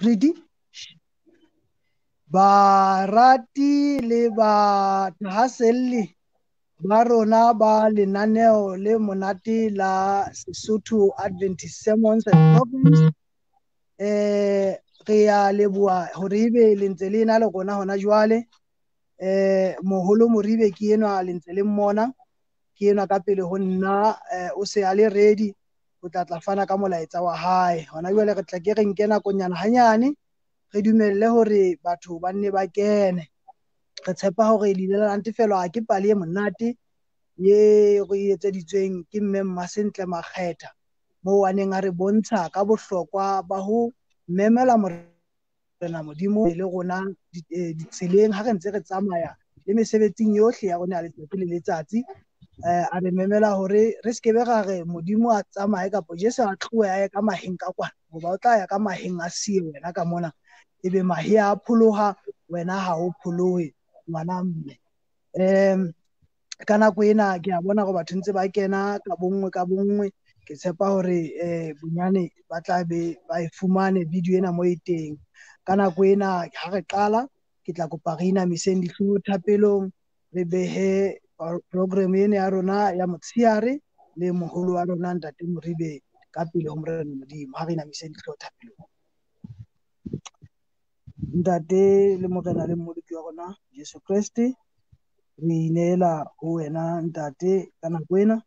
Ready? Barati le bathahaselli ba rona ba lenaneo le monate la Sesotho Adventist Sermons and Programs. Re a leboha hore ebe le ntse le na le rona hona jwale. Moholo Moribe ke enwa le ntse le mmona, ke enwa ka pele ho nna, o se a le ready o tla tla fana ka molaetsa wa hae. Hona jwale re tla ke re nke nakonyana hanyane, re dumelle hore batho ba nne ba kene. Re tshepa hore le ile la natefelwa ke pale e monate ye re etseditsweng ke mme Mmasentle Makgetha, moo a neng a re bontsha ka bohlokwa ba ho memela Morena Modimo le rona ditseleng ha re ntse re tsamaya le mesebetsing yohle ya rona ya letsatsi le letsatsi. A re memela hore re skebe ra re Modimo a tsamaye kapa Jesu a tlohe a ye ka maheng ka kwana, hoba o tla ya ka maheng a siye wena ka mona, ebe mahe a pholoha, wena ha o pholohe ngwana mme. Ka nako ena ke a bona hore batho ntse ba kena ka bonngwe ka bonngwe. Ke tshepa hore bonyane ba tla be ba e fumane video ena mo e teng. Ka nako ena ha re qala, ke tla kopa re inamiseng dihlooho thapelong, re behe program ena ya rona ya motshehare le moholo wa rona Ntate Moribe ka pele ho Morena Modimo. Ha re inamiseng dihlooho thapelong. Ntate le Morena le Mmoloki wa rona Jesu Kreste, re ineela ho wena Ntate ka nako ena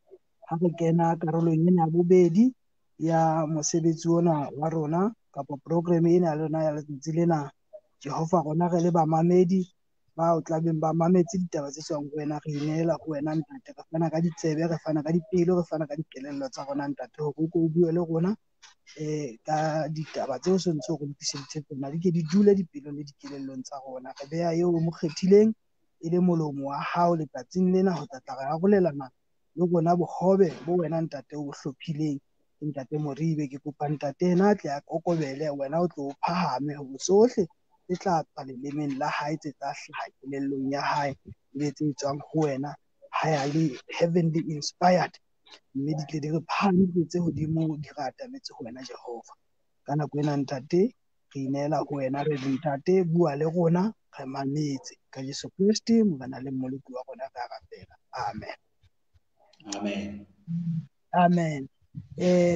ha re kena karolong ena ya bobedi ya mosebetsi ona wa rona kapa program ena ya rona ya letsatsi lena. Jehova, rona re le bamamedi ba o tlabeng ba mametse ditaba tse tswang ho wena, re ineela ho wena Ntate. Re fana ka ditsebe, re fana ka dipelo, re fana ka dikelello tsa rona Ntate, hore o ko o bue le rona ka ditaba tseo se ntse o re lokiseditse tsona, di ke di dule dipelong le dikelellong tsa rona. Re beha eo o mo kgethileng e le molomo wa hao letsatsing lena ho tla tla re arolelana le rona bohobe bo wena Ntate o bo hlophileng. Ntate Moribe, ke kopa Ntate ena a tle a kokobele, wena o tlo o phahame hore tsohle tse tla tswa lelemeng la hae, tse tla hlaha kelellong ya hae, ebe tse tswang ho wena, ha ya le heavenly inspired, mme di tle di re phahamisetse hodimo, di re atametse ho wena Jehova. Ka nako ena Ntate, re ineela ho wena, re re Ntate, bua le rona, re mametse. Ka Jesu Kreste, Morena le Mmoloki wa rona, re a rapela. Amen. Amen. Amen.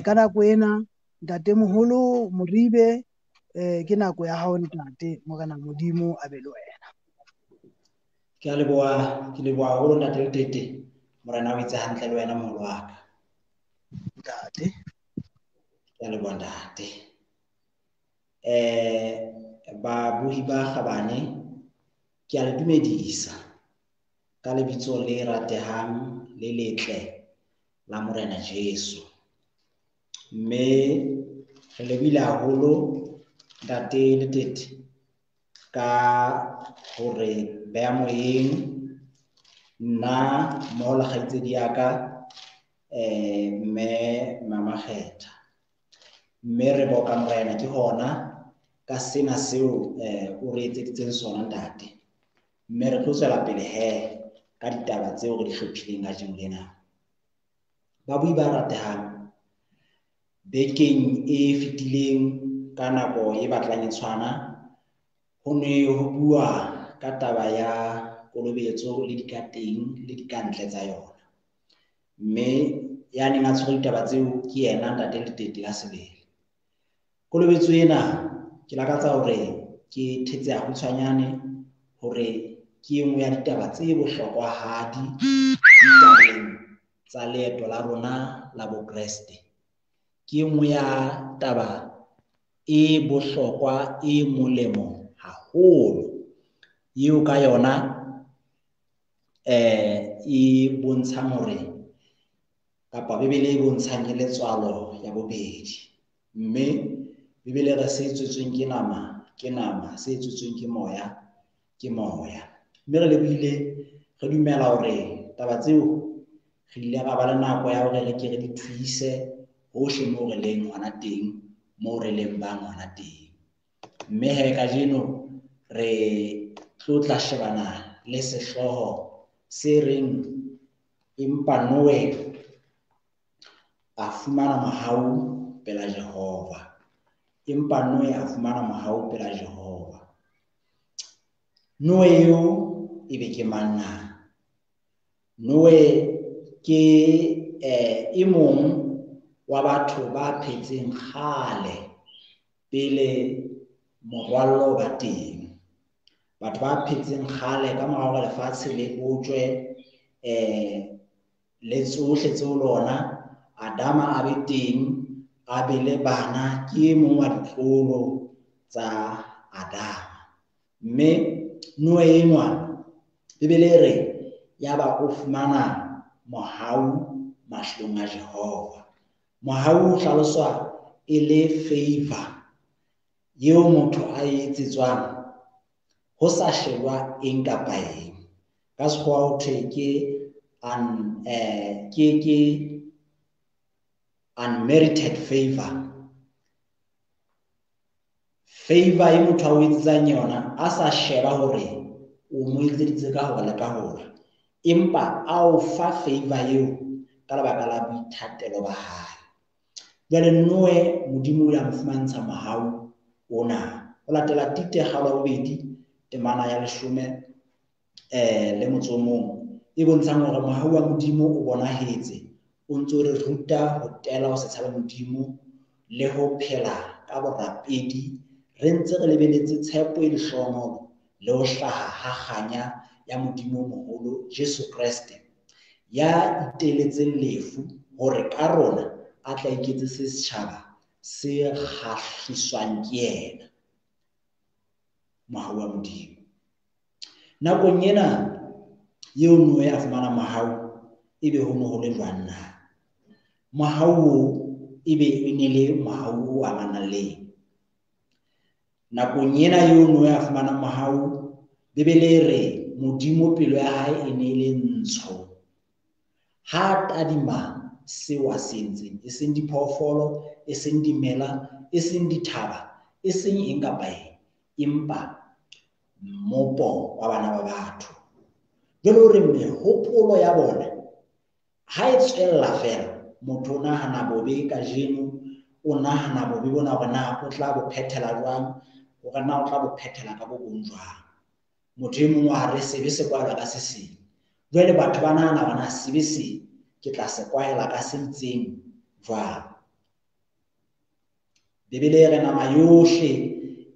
Ka nako ena Ntate Moholo Moribe, ke nako ya hao Ntate, Morena Modimo a be le wena. Ke a leboha, ke leboha haholo Ntate Letete. Morena o itse hantle le wena moholo wa ka. Ntate. Ke a leboha Ntate. Babuhi ba kgabane, ke a le dumedisa ka lebitso le ratehang le letle la Morena Jesu. Mme re lebohile haholo Ntate Letete ka hore beha moyeng nna mmoho le kgaitsedi ya ka, mme Mama Kgetha. Mme re boka Morena ke hona ka sena seo o re etseditseng sona Ntate. Mme re tlo tswela pele he ka ditaba tseo re di hlophileng kajeno lena. Babui ba ratehang, bekeng e fetileng ka nako e batlang e tshwana, ho ne ho bua ka taba ya kolobetso le dikateng le dikantle tsa yona. Mme ya neng a tshwere ditaba tseo ke yena Ntate Letete ka sebele. Kolobetso ena ke lakatsa hore ke thetse hakgutshwanyane hore ke e nngwe ya ditaba tse bohlokwahadi ditabeng tsa leeto la rona la Bokreste. Ke e nngwe ya taba e bohlokwa e molemo haholo eo ka yona e bontshang hore kapa Bibele e bontshang ke letswalo ya bobedi. Mme Bibele re se tswetsweng ke nama ke nama, se tswetsweng ke moya ke moya. Mme re lebohile, re dumela hore taba tseo re ile ra ba le nako ya hore re ke re di thuise hohle moo re leng hona teng, moo re leng bang hona teng. Mme he kajeno re tlo tla shebana le sehlooho se reng empa Noe a fumana mohau pela Jehova. Empa Noe a fumana mohau pela Jehova. Noe eo e be ke mang na? Noe ke e mong wa batho ba phetseng kgale pele morwallo ba teng. Batho ba phetseng kgale ka mora hore lefatshe le botjwe le tsohle tseo lona, Adama a be teng, a be le bana, ke e mong wa ditlolo tsa Adama. Mme Noe enwa, Bibele e re yaba o fumana mohau mahlong a Jehova. Mohau o hlaloswa e le favor eo motho a e etsetswang ho sa shejwa eng kapa eng. Ka sekgowa ho thwe ke ke unmerited favor. Favor e motho a o etsetsang yona a sa sheba hore o mo etseditse ka hore le ka hore, empa a o fa favor eo ka lebaka la boithatelo ba hae. Jwale Noe Modimo o ile a mo fumantsha mohau ona. Ho latela Tite kgaolo ya bobedi temana ya 10 le motso o mong e bontshang hore mohau wa Modimo o bonahetse, o ntso re ruta ho tela ho se tshabe Modimo le ho phela ka borapedi, re ntse re lebeletse tshepo e lehlohonolo le ho hlaha ha kganya ya Modimo moholo Jesu Kreste, ya iteletseng lefu hore ka rona a tla iketsetse setjhaba se kgahliswang ke yena. Mohau wa Modimo. Nakong ena eo Noe a fumana mohau, ebe ho ne ho le jwang na? Mohau oo ebe e ne le mohau o amanang le eng? Nakong ena eo Noe a fumana mohau, Bibele e re Modimo pelo ya hae e ne e le ntsho. Ha tadima seo a se entseng, e seng diphoofolo, e seng dimela, e seng dithaba, e seng eng kapa eng, empa mmopo wa bana ba batho. Jwale hore mehopolo ya bona ha e tswella feela, motho o nahana bobe kajeno, o nahana bobe bona hore na o tla bo phethela jwang, hore na o tla bo phethela ka bo bong jwang. Motho e mong wa re sebe se kwahelwa ka se seng. Jwale batho ba nahana hore na sebe se ke tla se kwahela ka se itseng jwang. Bibele e re nama yohle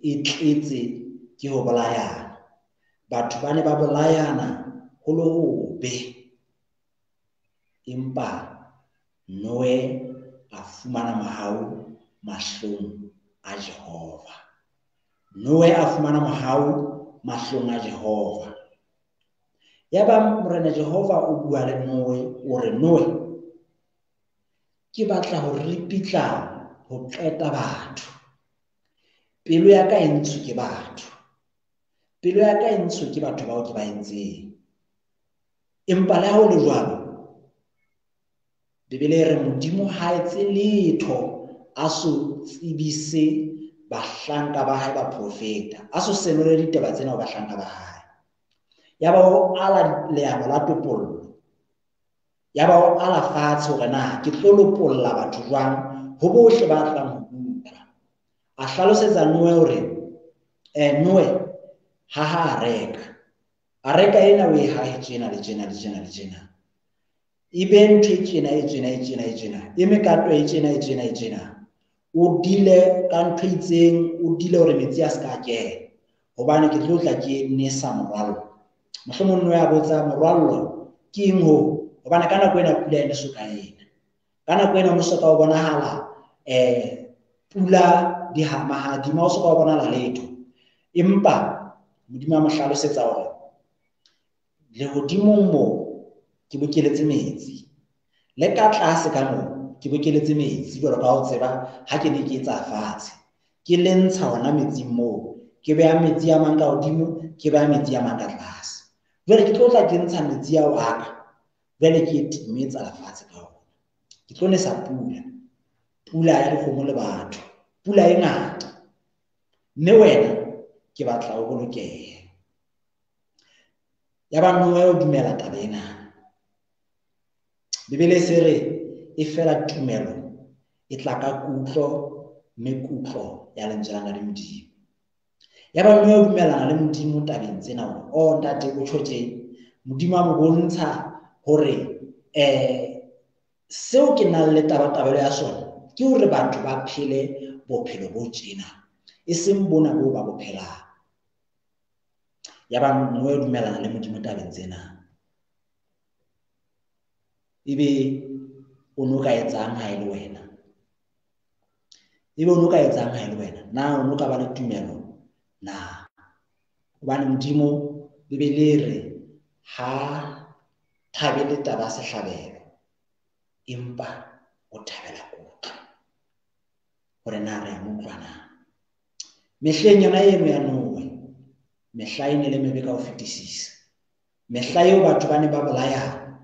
e tletse ke ho bolayana. Batho ba ne ba bolayana ho le hobe. Empa Noe a fumana mohau mahlong a Jehova. Noe a fumana mohau mahlong a Jehova. Yaba Morena Jehova o bua le Noe, o re, Noe, ke batla ho ripitla ho qeta batho. Pelo ya ka e ntsho ke batho. Pelo ya ka e ntsho ke batho bao ke ba entseng. Empa le ha ho le jwalo, Bibele e re Modimo ha etse letho a so tsebise bahlanka ba hae baprofeta, a so senole ditaba tsena ho bahlanka ba hae. Yaba o ala leano la topollo. Yaba o ala fatshe hore na ke tlo lopolla batho jwang ho bohle ba tlang ho utlwa. A hlalosetsa Noe hore Noe haha areka. Areka ena o e hahe tjena le tjena le tjena le tjena. E be ntho e tjena e tjena e tjena e tjena. E mekato e tjena e tjena e tjena. O dile ka ntho e itseng, o dile hore metsi a se ka kena. Hobane ke tlo tla ke nesa morwallo. Mohlomong Noe a botsa morwallo ke eng ho? Hobane ka nako ena pula e ne so ka ena. Ka nako ena ho so ka o bonahala pula di mahadima ho so ka o bonahala letho. Empa Modimo a mo hlalosetsa hore lehodimong moo ke bokeletse metsi, le ka tlase ka moo ke bokeletse metsi jwalo ka ho tseba ha ke ne ke etsa fatshe. Ke le ntsha hona metsing moo, ke beha metsi a mang ka hodimo, ke beha metsi a mang ka tlase. Jwale ke tlo tla ke ntsha metsi ao a ka, jwale ke timetsa lefatshe ka ona. Ke tlo nesa pula, pula ya dikgomo le batho, pula e ngata. Mme wena ke batla o bolokehe. Yaba Noe o dumela taba ena. Bibele se re e fela tumelo e tla ka kutlo, Mme kutlo ya lentswe la Ntate Modimo. Yaba Noe o dumellana le Modimo tabeng tsena hore o ntate o tjho tje. Modimo a mo bontsha hore seo ke nang le tabatabelo ya sona ke hore batho ba phele bophelo bo tjena, e seng bona bo ba bo phelang. Yaba Noe o dumellana le Modimo tabeng tsena. Ebe o no ka etsang ha e le wena? Ebe o no ka etsang ha e le wena? Na o no ka ba le tumelo? Na hobane Modimo Bibele e re ha thabele taba sehlabelo, empa o thabela kutlo. Hore na re a mo utlwa na? Mehleng yona eno ya Noe, mehla e ne le mebe ka ho fetisisa. Mehla eo batho ba ne ba bolayana,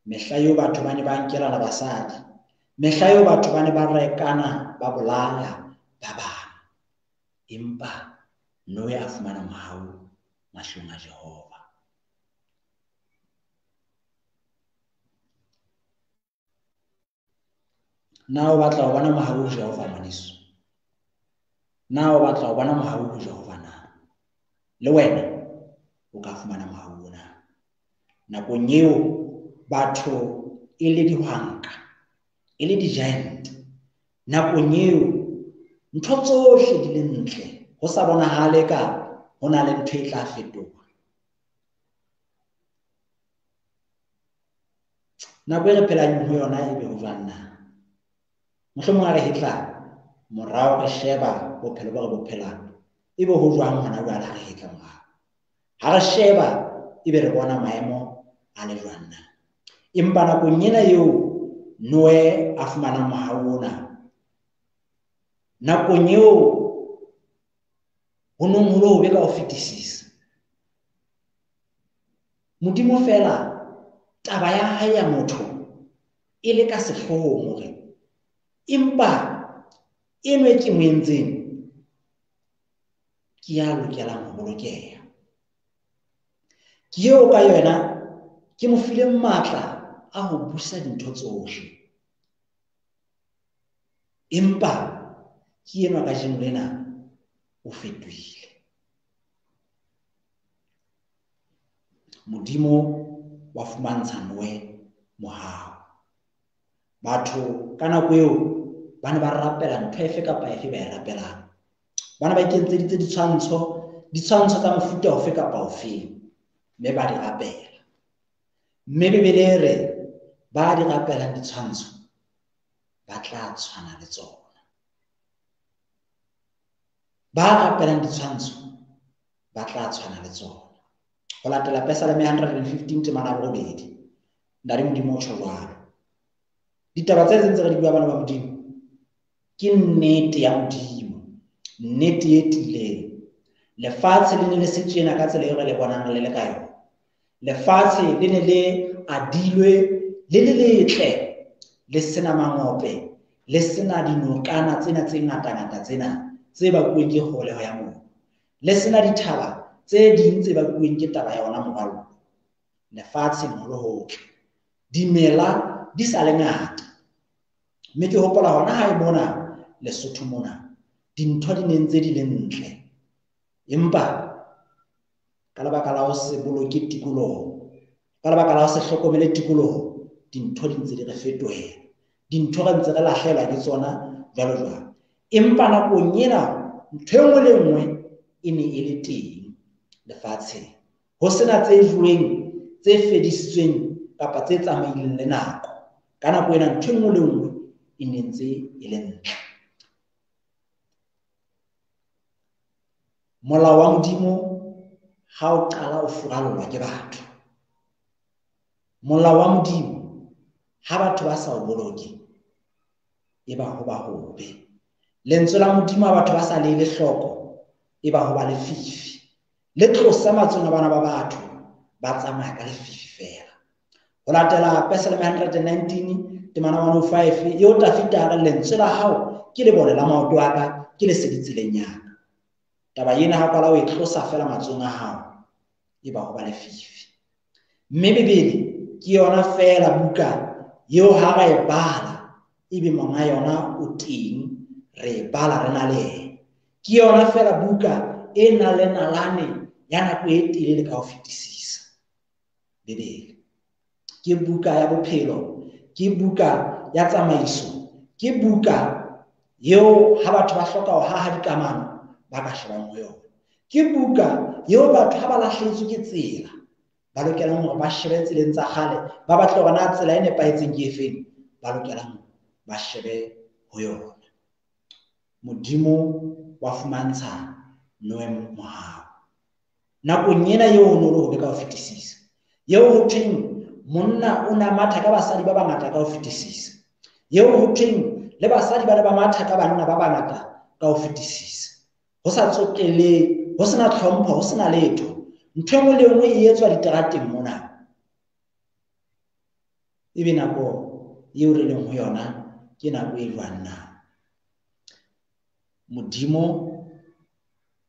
mehla eo batho ba ne ba nkelana basadi, mehla eo batho ba ne ba rekana, ba bolaya ba bang. Empa Noe a fumana mohau mahlong a Jehova. Na o batla ho bona mohau ho Jehova, ngwaneso? Na o batla ho bona mohau ho Jehova na? Le wena o ka fumana mohau ona. Nakong eo batho e le dihwanka, e le di-giant. Nakong eo ntho tsohle di le ntle, ho sa bonahale ka ho na le ntho e tla fetoha. Nako e re phelang ho yona e be ho jwang na? Mohlomong ha re hetla morao re sheba bophelo bo re bo phelang, ebe ho jwang hona jwale ha re hetla morao? Ha re sheba ebe re bona maemo a le jwang na? Empa nakong ena eo Noe a fumanang mohau ona, nakong eo ho nong ho le hobe ka ho fetisisa, Modimo fela taba ya hae ya motho e le ka sehloohong hore empa eno e ke mo entseng ke ya lokelang ho bolokeha. Ke eo ka yona ke mo file matla a ho busa dintho tsohle. Empa ke enwa kajeno lena o fetohile. Modimo wa fumantsha Noe mohau. Batho ka nako eo ba ne ba rapela ntho efe kapa efe ba e rapelang. Ba ne ba ikentseditse ditshwantsho, ditshwantsho tsa mofuta ofe kapa ofe, mme ba di rapela. Mme Bibele e re ba di rapelang ditshwantsho ba tla tshwana le tsona. Ba rapelang ditshwantsho ba tla tshwana le tsona. Ho latela Pesaleme 115 temana 8, Ntate Modimo o tjho jwalo. Ditaba tse ntse re di bua bana ba Modimo ke nnete ya Modimo, nnete e tiileng. Lefatshe le ne le se tjena ka tsela eo re le bonang le le ka yona. Lefatshe le ne le adilwe le le letle, le sena mangope, le sena dinokana tsena tse ngata-ngata tsena tse bakuweng ke kgoholeho ya mobu, le sena dithaba tse ding tse bakuweng ke taba ya ona morwallo. Lefatshe ho le hotle, dimela di sa le ngata. Mme ke hopola hona hae mona Lesotho mona dintho di ne ntse di le ntle, empa ka lebaka la ho se boloke tikoloho, ka lebaka la ho se hlokomele tikoloho, dintho di ntse di re fetohela, dintho re ntse re lahlehelwa ke tsona jwalo jwalo. Empa nakong ena ntho e nngwe le nngwe e ne e le teng lefatsheng, ho sena tse jweng, tse fedisitsweng kapa tse tsamaileng le nako. Ka nako ena ntho e nngwe le nngwe e ne ntse e le ntle. Molao wa Modimo ha o qala o furallwa ke batho, molao wa Modimo ha batho ba sa o boloke e ba ho ba hobe. Lentswe la Modimo ha batho ba sa le ele hloko e ba ho ba lefifi. Le tlosa matsoho a bana ba batho, ba tsamaya ka lefifi feela. Ho latela Pesaleme 119 temana 105 eo Tafita a re lentswe la hao ke lebone la maoto a ka, ke lesedi tseleng ya ka. Taba ena ha kwala o e tlosa feela matsohong a hao e ba ho ba lefifi. Mme Bibele ke yona feela buka eo ha ra e bala ebe monga yona o teng, Re e bala re na le yena. Ke yona fela buka e nang le nalane ya nako e telele ka ho fetisisa. Bibele ke buka ya bophelo, ke buka ya tsamaiso, ke buka eo ha batho ba hloka ho haha dikamano ba ka shebang ho yona. Ke buka eo batho ha ba lahlehetswe ke tsela ba lokelang hore ba shebe tseleng tsa kgale, ba batle hore na tsela e nepahetseng ke efeng, ba lokelang ba shebe ho yona. Modimo wa fumantsha Noe mohau. Nakong ena eo ho ne ho le hobe ka ho fetisisa, eo ho thweng monna o ne a matha ka basadi ba bangata ka ho fetisisa, eo ho thweng le basadi ba ne ba matha ka banna ba bangata ka ho fetisisa, ho sa tsotelle, ho sena tlhompho, ho sena letho, ntho e nngwe le e nngwe e etswa diterateng mona. Ebe nako eo re leng ho yona ke nako e jwang na? Modimo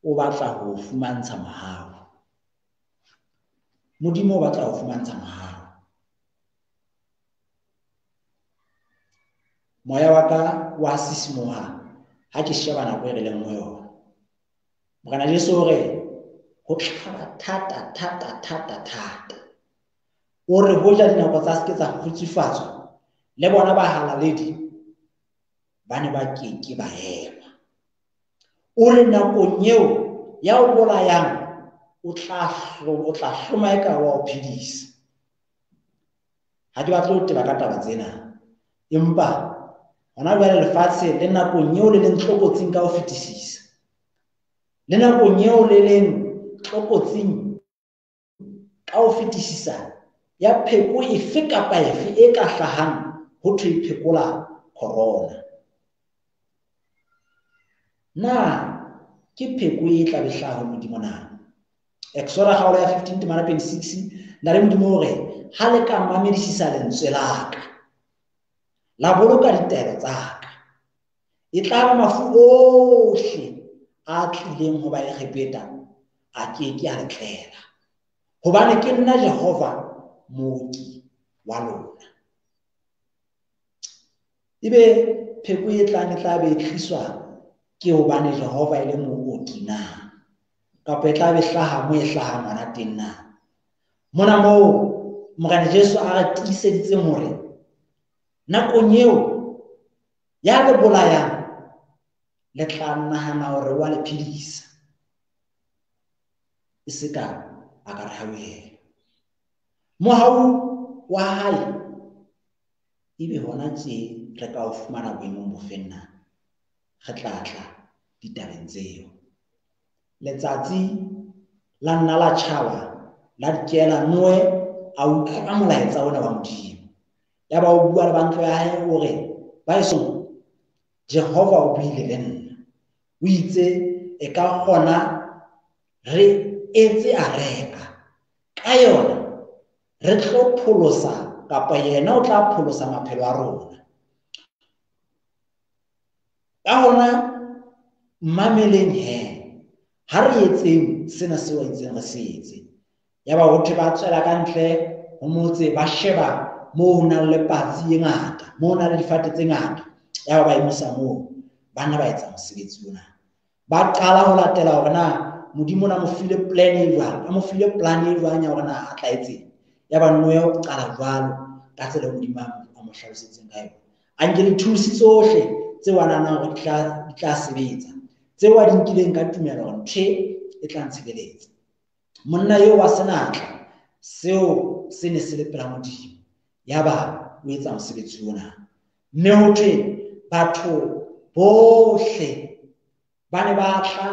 o batla ho fumantsha mohau. Modimo o batla ho fumantsha mohau. Moya wa ka wa sisimoha ha ke sheba nako e re leng ho yona. Morena Jesu o re ho tlaba thata thata thata thata. O re hoja dinako tsa se ke tsa kgutsufatswa, le bona bahalaledi ba ne ba keke ba ema. O re nakong eo ya o bolayang o tla hloma eka wa o phedisa. Ha ke batle ho teba ka taba tsena, empa hona jwale lefatshe le nakong eo le leng tlokotsing ka ho fetisisa, le nakong eo le leng tlokotsing ka ho fetisisa ya pheko efe kapa efe e ka hlahang ho thwe phekola corona. Na ke pheko e tla be hlaha ho Modimo na? Exoda kgaolo ya 15 temana 26, Ntate Modimo o re ha le ka mamedisisa lentswe la ka, la boloka ditaelo tsa ka, e tla ba mafu ohle a tlileng ho Baegepeta a ke ke a le tlela, hobane ke nna Jehova mooki wa lona. Ebe pheko e tlang e tla be e tliswa ke hobane Jehova e le mooki na? Kapa e tla be hlaha mo e hlahang hona teng na? Mona moo Morena Jesu a re tiiseditseng hore nakong eo ya le bolayang le tla nahana hore wa le phedisa, e se ka a ka re hauhela. Mohau wa hae ebe hona tje re ka o fumana boemong bofeng na? Re tla tla ditabeng tseo. Letsatsi la nna la tjhaba la dikela, Noe a utlwa molaetsa ona wa Modimo. Yaba o bua le ba ntlo ya hae o re, baeso, Jehova o buile le nna. O itse e ka kgona re etse areka. Ka yona re tlo pholosa, kapa yena o tla pholosa maphelo a rona. Ka hona mameleng he, ha re etseng sena seo a itseng re se etse. Yaba ho thwe ba tswela ka ntle ho motse, ba sheba moo ho nang le patsi e ngata, moo ho nang le difate tse ngata. Yaba ba emisa moo, ba nna ba etsa mosebetsi ona. Ba qala ho latela hore na Modimo o na mo file plan e jwang, a mo file plan e jwang ya hore na a tla etseng. Yaba Noe o qala jwalo ka tsela eo Modimo a mo hlalositseng ka yona. A nke dithusi tsohle tseo a nahanang hore di tla sebetsa, tseo a di nkileng ka tumelo hore ntho e tla ntshebeletsa. Monna eo wa senatla, seo se ne se le pela Modimo. Yaba o etsa mosebetsi ona. Mme ho thwe batho bohle ba ne ba tla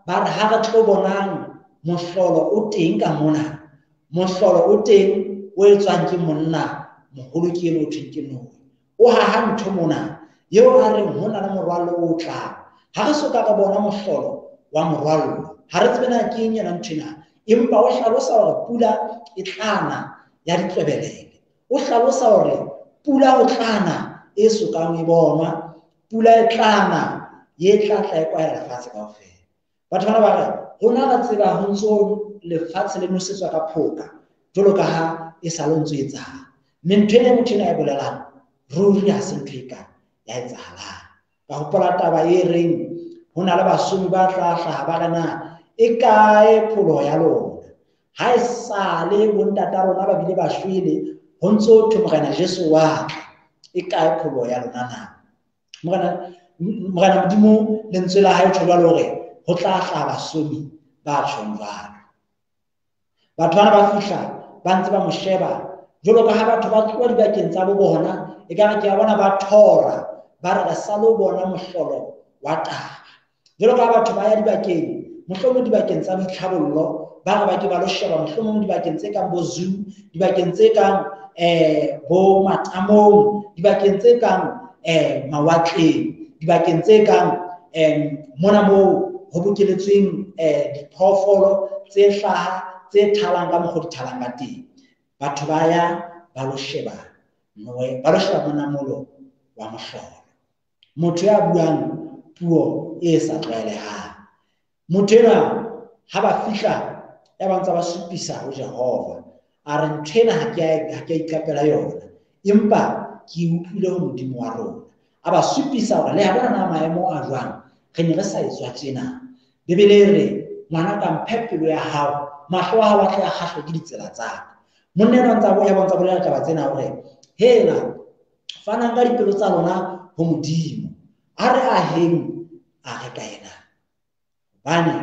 ba re ha re tlo bonang mohlolo o teng ka mona, mohlolo o teng o etswang ke monna moholo ke eno o thweng ke Noe. O haha ntho mona eo a reng ho na le morwallo o tlang. Ha re soka re bona mohlolo wa morwallo, ha re tsebe na ke eng yona ntho ena, empa o hlalosa hore pula e tla na ya ditlwebelele. O hlalosa hore pula ho tla na e sokang e bonwa, pula e tla na ye tla tla e kwahela lefatshe kaofela. Batho bana ba re rona re tseba ho ntso lefatshe le nosetswa ka phoka jwalo ka ha e sa le ntso etsahala. Mme ntho ena motho ena e bolelang ruri ha se ntho e ka ya etsahalang. Ka hopola taba e reng ho na le basomi ba tla hlaha ba re na e kae pholoho ya lona? Ha e sale bontata rona ba bile ba shwele, ho ntso thwe Morena Jesu wa tla. E kae pholoho ya lona na? Morena Modimo lentswe la hae tjho jwalo hore ho tla hlaha basomi ba tjhong jwalo. Batho bana ba fihla ba ntse ba mo sheba jwalo ka ha batho ba tloha dibakeng tsa bo bona, ekare ke a bona ba thora, ba re re sa lo bona mohlolo wa taba. Jwalo ka ha batho ba ya dibakeng, mohlomong dibakeng tsa boitlhabollo, ba re ba ke ba lo sheba mohlomong dibakeng tse kang bo zoo, dibakeng tse kang bo matamong, dibakeng tse kang mawatleng, dibakeng tse kang mona moo ho bokeletsweng diphoofolo tse hlaha tse thalang ka mokgwa di thalang ka teng. Batho ba ya ba lo sheba Noe, ba lo sheba monamolo wa mohlolo. Motho ya buang puo e sa tlwaelehang. Motho enwa ha ba fihla ya ba ntse ba supisa ho Jehova, a re ntho ena ha ke a iqapela yona, empa ke utlwile ho Modimo wa rona. A ba supisa hore le a bona na maemo a jwang, re ne re sa etswa tjena. Bibele e re ngwana ka mphe pelo ya hao, mahlo a hao a tle a kgahlwe ke ditsela tsa ka. Monna enwa ntse a ya bontsha bolela taba tsena hore hela fanang ka dipelo tsa lona ho Modimo, a re aheng a re ka yena, hobane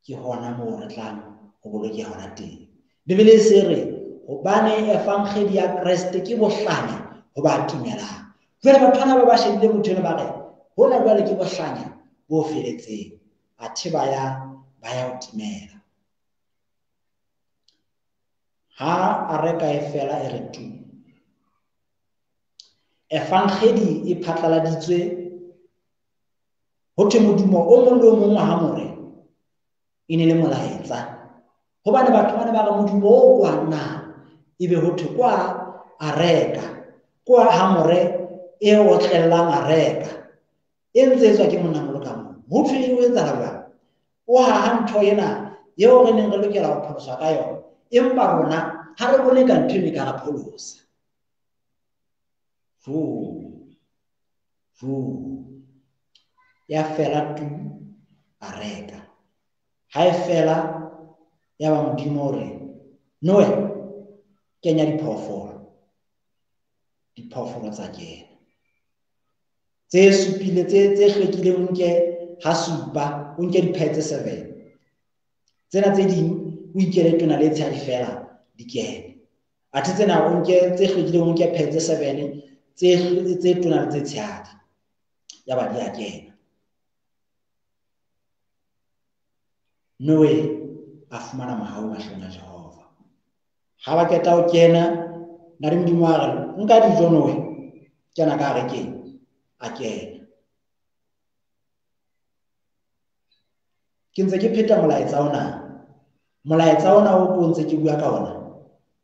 ke hona moo re tlang ho bolokeha hona teng. Bibele e se re hobane evangeli ya Kreste ke bohlanya ho ba tumelang. Jwale batho bana ba ba shebile motho enwa ba re hona jwale ke bohlanya bo feletseng, athe ba ya ho timela. Ha areka e fela e re tu, evangeli e phatlaladitswe, ho thwe modumo o mong le o mong wa hamore e ne le molaetsa. Hobane batho bana ba re modumo o kwa na, ebe ho thwe kwa areka, kwa hamore e otlellang areka e ntse etswa ke monamolo ka moo. Ho thwe o etsahala jwang? O haha ntho ena eo re neng re lokela ho pholoswa ka yona, empa rona ha re bone ka ntho e ka re pholosa. Ya fela tu areka. Ha e fela ya ba Modimo o re Noe kenya diphoofolo. Diphoofolo tsa kena. Tse supile tse hlwekileng o nke ha supa, o nke diphae tse 7. Tsena tse ding o ikele tona le tshehadi fela di kene. Athe tsena o nke tse hlwekileng o nke phae tse 7 tse tona le tse tshehadi. Ya ba di a kena. Noe a fumana mohau mahlong a Jehova. Ha ba qeta ho kena, na le Modimo a re nka dijo Noe, kena ka arekeng, a kena. Ke ntse ke pheta molaetsa ona. Molaetsa ona o ko ntse ke bua ka ona,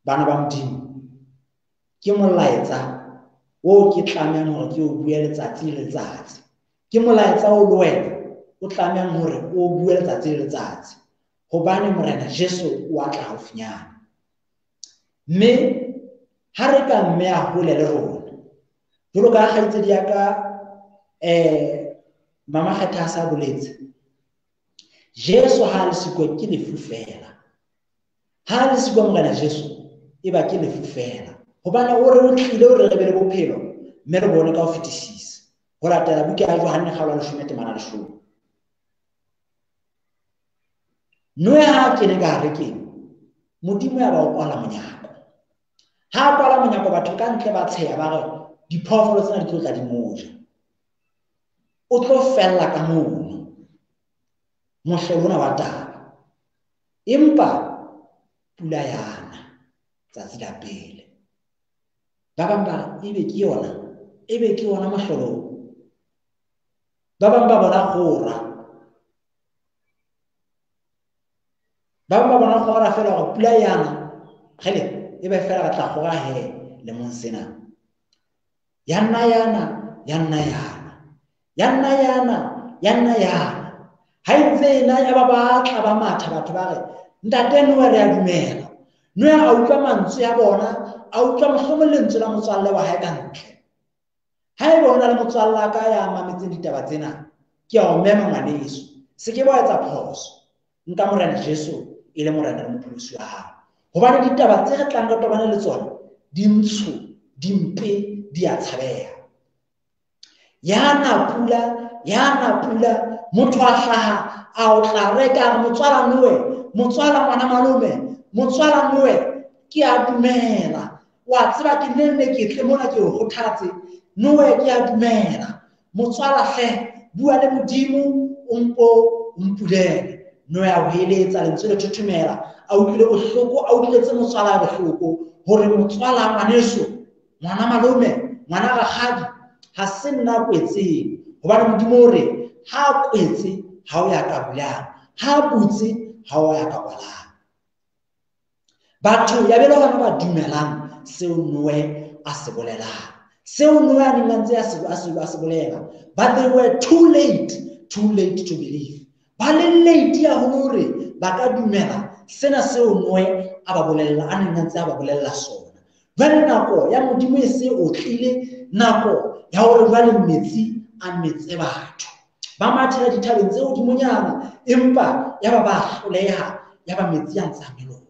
bana ba Modimo, ke molaetsa o ke tlamehang hore ke o bue letsatsi le letsatsi. Ke molaetsa o le wena o tlamehang hore o bue letsatsi le letsatsi, hobane Morena Jesu o a tla haufinyana. Mme ha re ka mme a hole le rona, jwalo ka kgaitsedi ya ka Mama Kgetha a sa boletse, Jesu ha le siko ke lefu fela. Ha le siko Morena Jesu e ba ke lefu fela, hobane o re o tlile o re re be le bophelo mme re bone ka ho fetisisa. Ho latela buka ya Johanne kgaolo ya 10 temana 10. Noe ha kene ka arekeng, Modimo ya ba o kwala monyako. Ha kwala monyako batho ka ntle ba tsheha ba re diphoofolo tsena di tlo tla di mo ja. O tlo fella ka mono mohlolo ona wa taba. Empa pula yana tsatsi la pele. Ba bang ba re ebe ke yona, ebe ke yona mohlolo. Ba bang ba bona kgora. Ba bang ba bona kgora fela hore pula yana, kgele ebe fela re tla kgora he lemong sena. Ya nna yana, ya nna yana. Ya nna yana, ya nna yana. Ha e ntse ena ya ba batla ba matha batho ba re ntate Noe re a dumela. Noe a utlwa mantswe a bona, a utlwa mohlomong lentswe la motswalle wa hae ka ntle. Haeba o na le motswalle wa ka ya mametseng ditaba tsena, ke a o mema ngwaneso. Se ke wa etsa phoso. Nka Morena Jesu e le Morena le Mopholosi wa hao. Hobane ditaba tse re tlang re tobane le tsona di ntsho, di mpe, di a tshabeha. Ya na pula, ya na pula, motho a hlaha a o tla reka re motswala Noe, motswala ngwana malome, motswala Noe, ke a dumela. Wa tseba ke nne nne ke tle mona ke o kgothatse. Noe ke a dumela. Motswala hle, bua le Modimo, o mpo o mpulele. Noe a hoeletsa lentswe le thothomela, a utlwile bohloko, a utlwiletse motswala ya bohloko hore motswala ngwaneso, ngwana malome, ngwana rakgadi, ha se nna a kwetseng. Hobane Modimo o re ha a kwetse ha o ya ka bulang, ha a butse ha o ya ka kwalang. Batho ya be le hona ba dumelang seo Noe a se bolelang, seo Noe a neng a ntse a se bolela. But they were too late, too late to believe. Ba le late haholo hore ba ka dumela sena seo Noe a ba bolella, a neng a ntse a ba bolella sona. Jwale nako ya Modimo e se otlile, nako ya hore jwale metsi a metse batho. Ba mathela dithabeng tse hodimonyana, empa ya ba ba hloleha, ya ba metsi a ntse a nyoloha.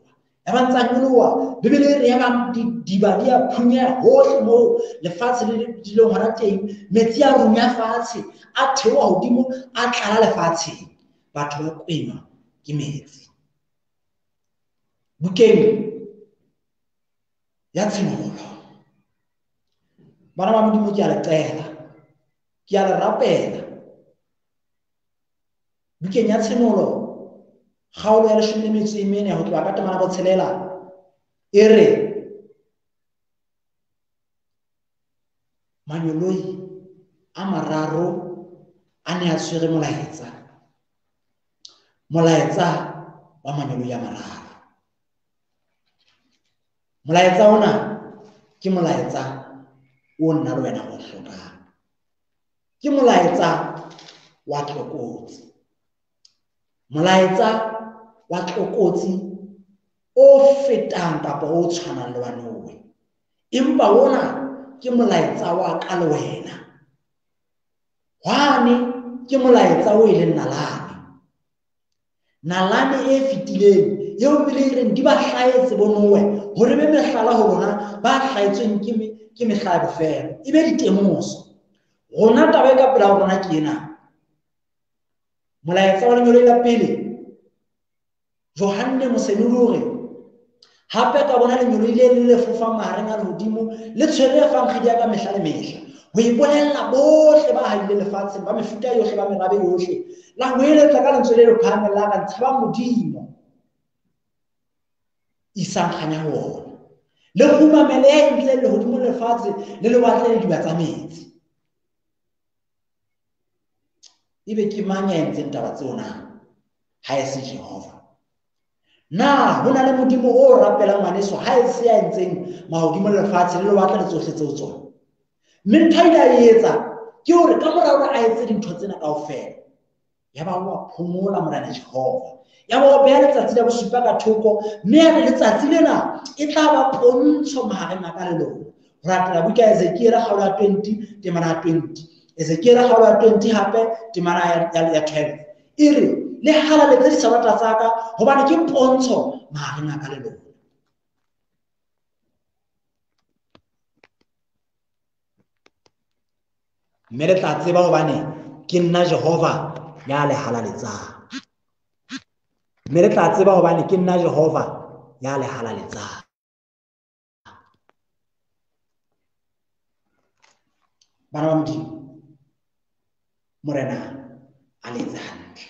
Ya ba ntse a nyoloha, Bibele e re ya ba diba di a phunyeha hohle moo lefatshe le leng hona teng, metsi a runya fatshe, a theoha hodimo, a tlala lefatsheng. Batho ba kwenwa ke metsi. Bukeng ya Tshenolo, bana ba Modimo, ke a le qela, ke a le rapela. Bukeng ya Tshenolo, kgaolo ya 14 ho tloha ka temana 6, e re manyoloi a mararo a ne a tshwere molaetsa, molaetsa wa manyoloi a mararo. Molaetsa ona ke molaetsa o nna le wena o hlokang. Ke molaetsa wa tlokotsi. Molaetsa wa tlokotsi o fetang kapa o tshwanang le wa Noe. Empa ona ke molaetsa wa ka le wena. Hwane ke molaetsa o e leng nalane. Nalane e fetileng eo Bibele e reng di ba hlahetse bo Noe hore be mehlala ho rona ba hlahetsweng ke mehla ya bofelo, e be ditemoso. Rona taba e ka pela rona ke ena. Molaetsa wa lengeloi la pele, Johanne Mosenoli o re, hape ka bona lengeloi le le fofang mahareng a lehodimo le tshwere evangedi ya ka mehla le mehla, ho e bolella bohle ba haileng lefatsheng, ba mefuta yohle, ba merabe yohle, la ho eletsa ka lentswe le le phahameng la ka, tshabang Modimo, isang kganya ho ona, le kgumamele ya entseng lehodimo le lefatshe le lewatle le diba tsa metsi. Ebe ke mang ya entseng taba tseo na? Ha e se Jehova. Na ho na le Modimo o rapelang ngwaneso ha e se ya entseng mahodimo le lefatshe le lewatle le tsohle tseo tsona? Mme ntho a ile a e etsa ke hore ka mora hore a etse dintho tsena kaofela, ya ba wa phomola Morena Jehova. Ya ba o beha letsatsi la bosupa ka thoko, mme a re letsatsi lena e tla ba pontsho mahareng a ka le lona. Ho latela buka ya Ezekiele kgaolo ya 20, temana ya 20. Ezekiele kgaolo ya 20 hape temana ya 12. E re, le halaletse disabata tsa ka, hobane ke pontsho mahareng a ka le lona. Mme le tla tseba hobane ke nna Jehova ya le halaletsang. Mme le tla tseba hobane ke nna Jehova ya le halaletsang. Bana ba Modimo, Morena a le etse hantle.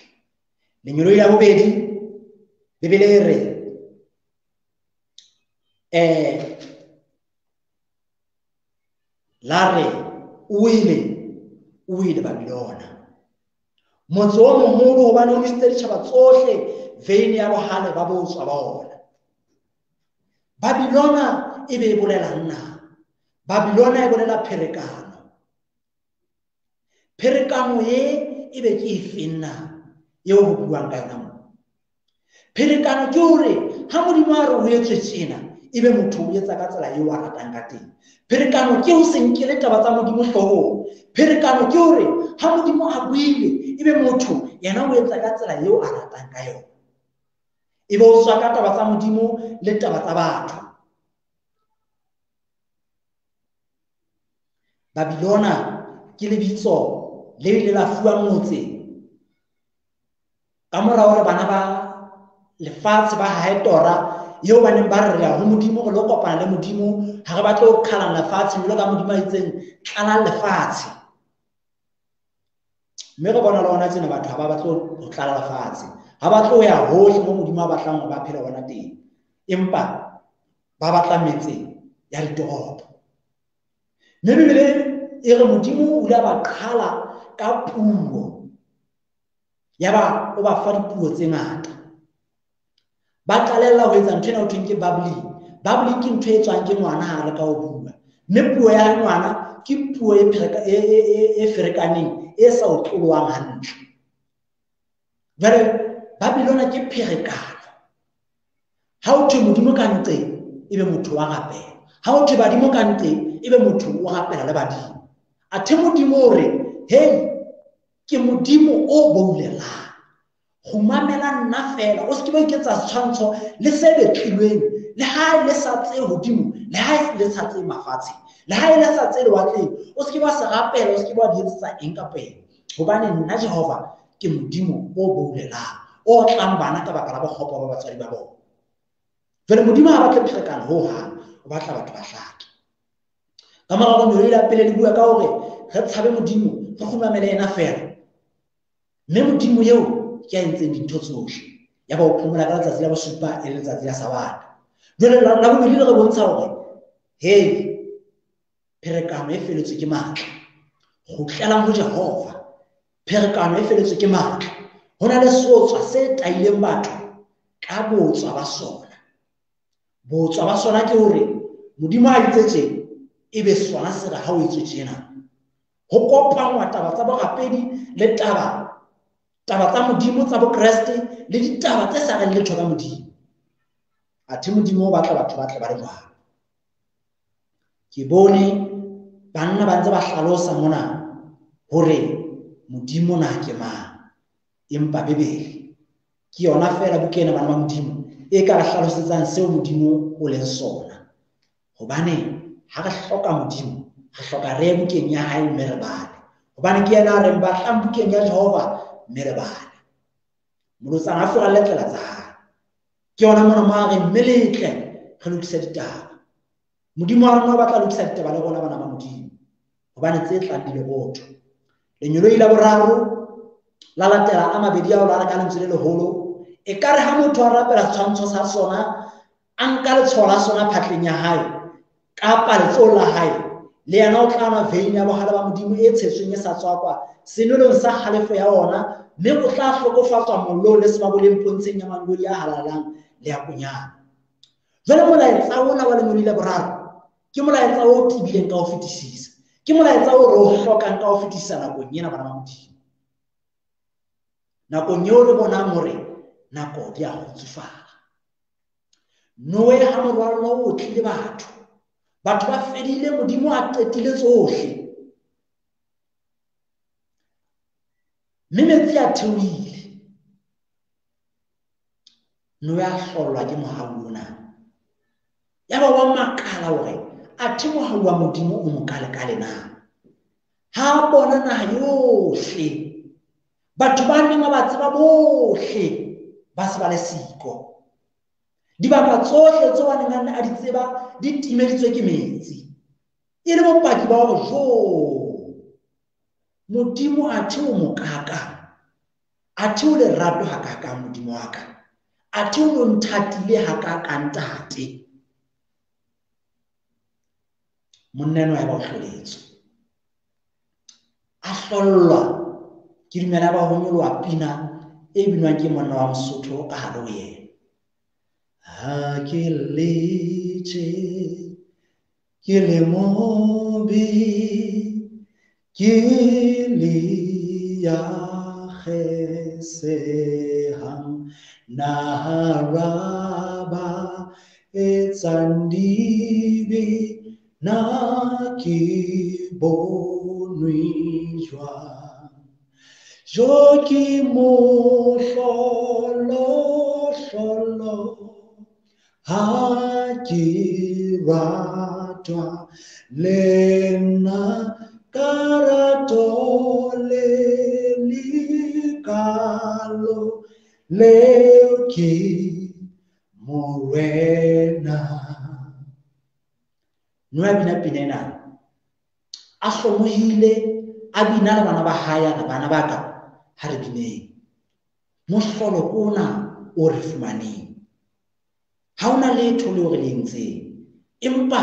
Lengeloi la bobedi, Bibele e re, la re, o ile Babilona, motse o moholo, hobane o nwesitse ditjhaba tsohle veine ya bohale ba botswa ba ona. Babilona e be e bolelang na? Babilona e bolela pherekano. Pherekano e e be ke efeng na eo ho buang ka yona moo? Pherekano ke hore ha Modimo a re ho etswe tjena, ebe motho o etsa ka tsela eo a ratang ka teng. Pherekano ke ho se nkele taba tsa Modimo hloohong. Pherekano ke hore ha Modimo a buile ebe motho yena o etsa ka tsela eo a ratang ka yona. Ebe o tswa ka taba tsa Modimo le taba tsa batho. Babilona ke lebitso le ile la fuwa motse ka mora hore bana ba lefatshe ba hae tora eo ba neng ba re re ya ho Modimo, re lo kopana le Modimo, ha re batle ho qhalana lefatshe jwalo ka Modimo a itseng tlalang lefatshe. Mme re bona le hona tjena batho ha ba batle ho tlala lefatshe, ha ba tlo ya hohle mo Modimo a batlang hore ba phele hona teng, empa ba batla metse ya ditoropo. Mme Bibele e re Modimo o ile a ba qhala ka puo, yaba o ba fa dipuo tse ngata. Ba qalella ho etsa ntho ena ho thweng ke bubbling. Bubbling ke ntho e tswang ke ngwana ha a leka ho bua, mme puo ya ngwana ke puo e ferekaneng, e sa otlolowang hantle. Jwale Babylona ke pherekano. Ha o thwe Modimo ka nqeng, ebe motho wa rapela. Ha o thwe badimo ka nqeng, ebe motho o rapela le badimo. Athe Modimo o re, hey, ke Modimo o boulelang. Kgumamela nna fela, o se ke ba iketsa setshwantsho le se betlilweng, le ha e le sa tse hodimo, le ha e le sa tse mafatsheng, le ha e le sa tse lewatleng, o se ke ba se rapela, o se ke ba di etsetsa eng kapa eng. Hobane nna Jehova ke Modimo o boulelang, o tlang bana ka baka la bokgopo ba batswadi ba bona. Jwale Modimo ha batle pherekano ho hang, o batla batho ba hlake. Ka mora hore lengeloi la pele le bua ka hore re tshabe Modimo, re kgumamele yena fela. Mme Modimo eo ke a entseng dintho tsohle, yaba o phomola ka letsatsi la bosupa e le letsatsi la Sabata. Jwale la bobedi le re bontsha hore hey, pherekano e feletswe ke matla. Kgutlelang ho Jehova. Pherekano e feletswe ke matla. Ho na le seotswa se taileng batho ka botswa ba sona. Botswa ba sona ke hore Modimo a itse tje, ebe sona se re ha o etswe tjena. Ho kopanngwa taba tsa borapedi le taba tsa Modimo tsa Bokreste le ditaba tse sa reng letho ka Modimo. Athe Modimo o batla batho ba tle ba le jwalo. Ke bone banna ba ntse ba hlalosa mona hore Modimo na ke mang, empa Bibele ke yona feela buka ena bana ba Modimo e ka re hlalosetsang seo Modimo o leng sona. Hobane ha re hloka Modimo, re hloka re ye bukeng ya hae mme re bale. Hobane ke yena a reng batlang bukeng ya Jehova mme re bale. Molotsana a furalle tsela tsa hae. Ke yona mona mo a reng mme letle re lokise ditaba. Modimo wa rona o batla lokisa ditaba le rona bana ba Modimo, hobane tse tlang di lerotho. Lengeloi la boraro la latela a mabedi ao la re ka lentswe le leholo, ekare ha motho a rapela setshwantsho sa sona, a nka letshwao la sona phatleng ya hae kapa letsohong la hae, le yena o tla nwa veine ya bohale ba Modimo e tshetsweng e sa tswakwa senwelong sa kgalefo ya ona, mme o tla hlokofatswa mollong le sebaboleng pontsheng ya mangeloi a halalelang le ya Konyana. Jwale molaetsa ona wa lengeloi la boraro ke molaetsa o tebileng ka ho fetisisa, ke molaetsa o re o hlokang ka ho fetisisa nakong ena bana ba Modimo. Nakong eo re bonang hore nako di a kgutsufala. Noe ha morwallo o tlile batho, batho ba fedile, Modimo a qetile tsohle, mme metsi a theohile. Noe a hlollwa ke mohau ona, yaba wa makala hore athe mohau wa Modimo o mokalekale na. Ha a bona naha yohle, batho ba neng ba ba tseba bohle ba se ba le siko. Dibaka tsohle tseo a neng a di tseba di timeditswe ke metsi. E le bopaki ba hore jo, Modimo athe o mokakang, athe o lerato hakakang Modimo wa ka, athe o no nthatile hakakang Ntate. Monna enwa ya ba o hloletswe, a hlollwa ke dumela ba ho nyoloha pina e binwang ke monna wa Mosotho ka hare ho yena. Ha ke letse ke le mobe, ke le ya kgesehang, naha raba etsang dibe na ke bonwe jwang? Jo ke mohlolo hlolo ha ke ratwa le nna ka rato le lekalo leo ke Morena. Noe a bina pina ena, a hlomohile, a bina le bana ba hae, a re bana ba ka ha re bineng. Mohlolo ke ona o re fumaneng. Ha hona letho leo re le entseng, empa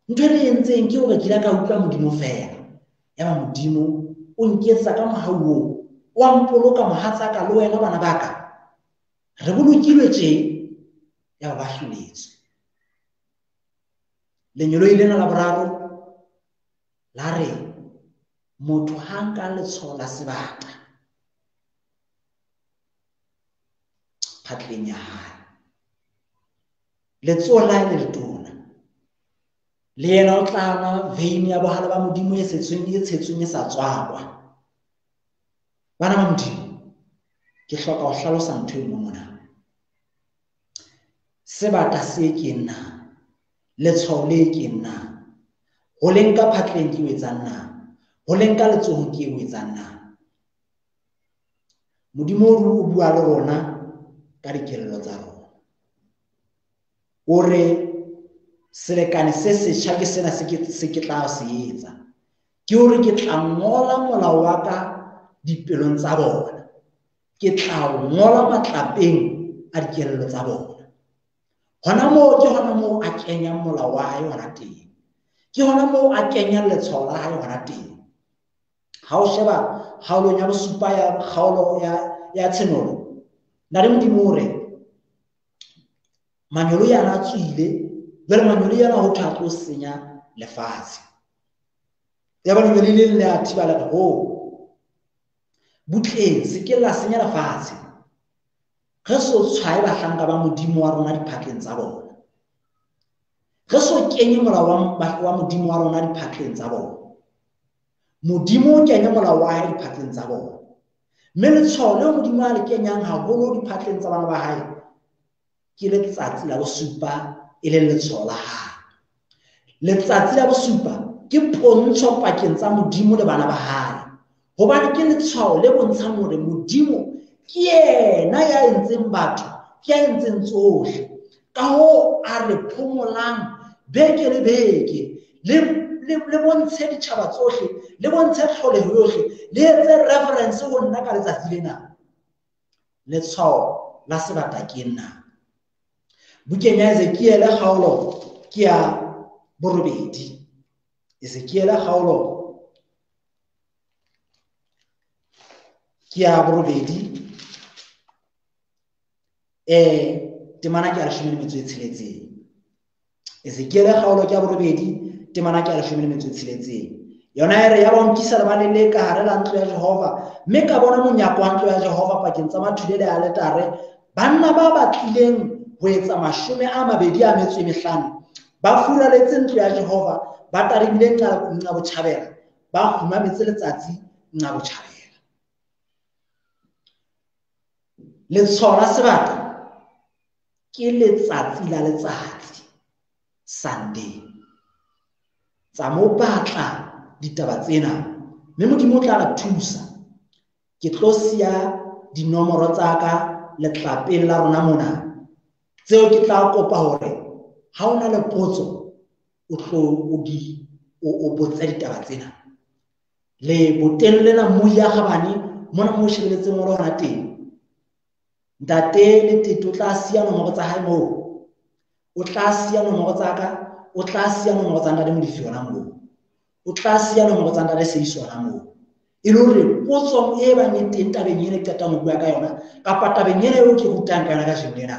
ntho e re entseng ke hore ke ile ka utlwa Modimo feela. Yaba Modimo o nketsa ka mohau oo, wa mpoloka mohatsaka le wena bana ba ka. Re bolokilwe tje, yaba ba hloletswe. Lengeloi lena la boraro la re motho ha nka letshwao la sebata phatleng ya hae, letsoho la hae le letona, le yena o tla nwa veine ya bohale ba Modimo e tshetsweng e sa tswakwa. Bana ba Modimo, ke hloka ho hlalosa ntho e nngwe mona. Sebata se ke nna, letshwao le ke nna, ho le nka phatleng ke o etsang na, ho le nka letsohong ke o etsang na. Modimo o bua le rona ka dikelello tsa rona. O re selekane se setjha ke sena se ke tla se etsa. Ke hore ke tla ngola molao wa ka dipelong tsa bona. Ke tla ngola matlapeng a dikelello tsa bona. Hona moo ke hona moo a kenyang molao wa hae hona teng. Ke hona moo a kenyang letshwao la hae hona teng. Ha o sheba kgaolong ya bosupa ya kgaolo ya Tshenolo, Ntate Modimo o re manyolo yana a tswile, jwale manyolo yana ho thwe a tlo senya lefatshe. Yaba lengeloi le leng le a thiba le re ho butleng, se ke la senya lefatshe. Re so tshwaye bahlanka ba Modimo wa rona diphatleng tsa bona. Re so kenye molao wa Modimo wa rona diphatleng tsa bona. Modimo o kenye molao wa hae diphatleng tsa bona. Mme letshwao leo Modimo a le kenyang haholo diphatleng tsa bana ba hae ke letsatsi la bosupa, e leng letshwao la hae. Letsatsi la bosupa ke pontsho pakeng tsa Modimo le bana ba hae. Hobane ke letshwao le bontshang hore Modimo ke yena ya entseng batho, ke ya entseng tsohle. Ka hoo a re phomolang beke le beke, le bontshe ditjhaba tsohle, le bontshe tlholeho yohle, le etse reference ho nna ka letsatsi lena. Letshwao la sebata ke nna. Bukeng ya Ezekiele kgaolo ke ya borobedi. Ezekiele kgaolo ke ya borobedi, temana ke ya 16. Ezekiele kgaolo ke ya borobedi, temana ke ya 16. Yona e re ya ba nkisa lebaleng le ka hare la ntlo ya Jehova, mme ka bona monyako wa ntlo ya Jehova pakeng tsa mathule le aletare, banna ba batlileng ho etsa 25 ba furaletse ntlo ya Jehova, ba tadimile nqa botjhabela, ba kgumametse letsatsi nqa botjhabela. Letshwao la sebata ke letsatsi la letsatsi, Sunday. Tsa mo batla ditaba tsena, mme Modimo o tla re thusa. Ke tlo siya dinomoro tsa ka letlapeng la rona mona, tseo ke tla kopa hore ha o na le potso o tlo o botse ditaba tsena. Le boteng lena moya kgabane mona mo shebeletseng o le hona teng. Ntate le tete o tla siya nomoro tsa hae moo, o tla siya nomoro tsa ka, o tla siya nomoro tsa Ntate Molefi hona moo, o tla siya nomoro tsa Ntate Seiso hona moo. E le hore potso e bang e teng tabeng ena ke qetang ho bua ka yona, kapa tabeng ena eo ke rutang ka yona kajeno lena,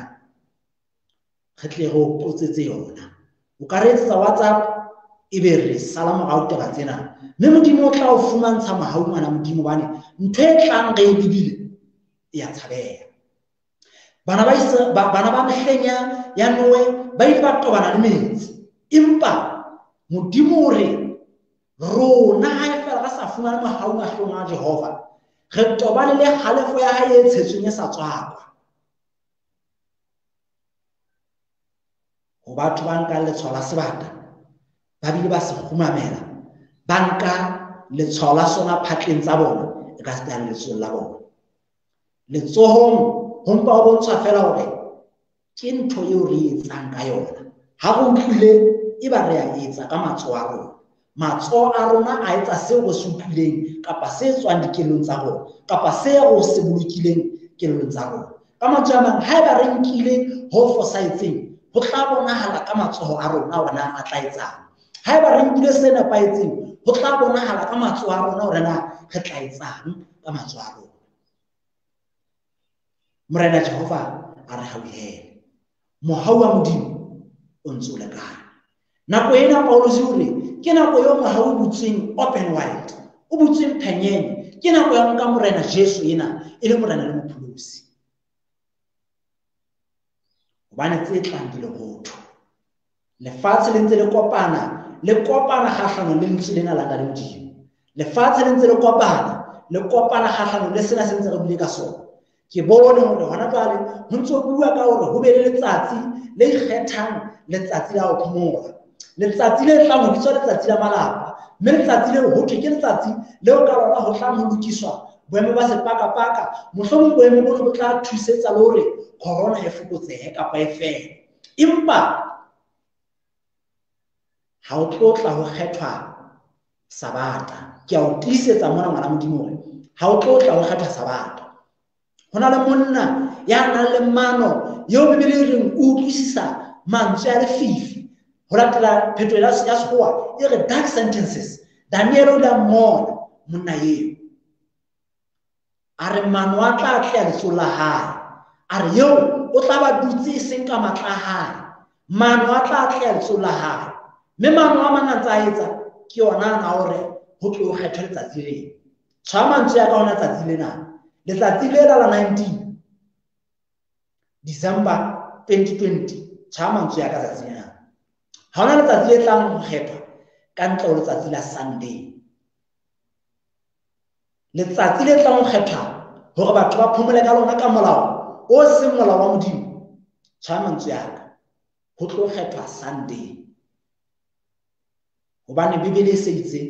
re tle re o qotsetse yona. O ka re etsetsa WhatsApp, ebe re sala morao taba tsena, mme Modimo o tla o fumantsha mohau ngwana Modimo, hobane ntho e tlang re e lebile e a tshabeha. Bana ba mehleng ya Noe ba ile ba tobana le metsi. Empa Modimo o re rona ha e fela re sa fumane mohau mahlong a Jehova, re tobane le kgalefo ya hae e tshetsweng e sa tswakwa. Ho batho ba nkang letshwao la sebata, ba bile ba se kgumamela, ba nka letshwao la sona phatleng tsa bona, e ka seta le letsohong la bona. Letsohong ho mpa ho bontshwa fela hore ke ntho eo re etsang ka yona. Ha re utlwile e ba re a etsa ka matsoho a rona. Matsoho a rona a etsa seo re se utlwileng kapa se tswang dikelellong tsa rona kapa se re se bolokileng kelellong tsa rona. Ka mantswe a mang, haeba re nkile ho fosahetseng, ho tla bonahala ka matsoho a rona hore na a tla etsang. Haeba re nkile se nepahetseng, ho tla bonahala ka matsoho a rona hore na re tla etsang ka matsoho a rona. Morena Jehova a re hauhele. Mohau wa Modimo o ntse o lekane. Nako ena Paulus o re ke nako eo mohau o butsweng open wide, o butsweng phenyenye. Ke nako ya nka Morena Jesu ena e le Morena le Mopholosi. Hobane tse tlang di lerotho. Lefatshe le ntse le kopana kgahlanong le lentswe lena la Ntate Modimo. Lefatshe le ntse le kopana kgahlanong le sena se ntse re buile ka sona. Ke bone hore hona jwale ho ntse ho bua ka hore ho be le letsatsi le ikgethang, letsatsi la ho phomola. Letsatsi le tlang ho bitswa letsatsi la malapa, mme letsatsi leo ho thwe ke letsatsi leo ka lona ho tlang ho lokiswa boemo ba sepakapaka. Mohlomong boemo bona bo tla thusetsa le hore corona e fokotsehe kapa e fele. Empa ha o tlo tla ho kgethwa Sabata. Ke a o tiisetsa mona ngwana Modimo hore ha o tlo tla ho kgethwa Sabata. Ho na le monna ya nang le mano eo Bibele e reng o utlwisisa mantswe a lefifi. Ho latela phetolelo ya Sekgowa e re dark sentences. Daniel o ile a mmona monna eo. A re mano a tla atleha letsohong la hae. A re eo o tla ba dutse e seng ka matla a hae. Mano a tla atleha letsohong la hae. Mme mano a mang a ntse a etsa ke yona ana hore ho tlo kgethwe letsatsi lena. Tshwaya mantswe a ka hona tsatsi lena. Letsatsi lela la 19 December 2020, tshwaya mantswe a ka tsatsi lena. Ha hona letsatsi le tlang ho kgethwa ka ntle ho letsatsi la Sunday. Letsatsi le tlang ho kgethwa hore batho ba phomole ka lona ka molao o seng molao wa Modimo. Tshwaya mantswe a ka. Ho tlo kgethwa Sunday. Hobane Bibele e se itse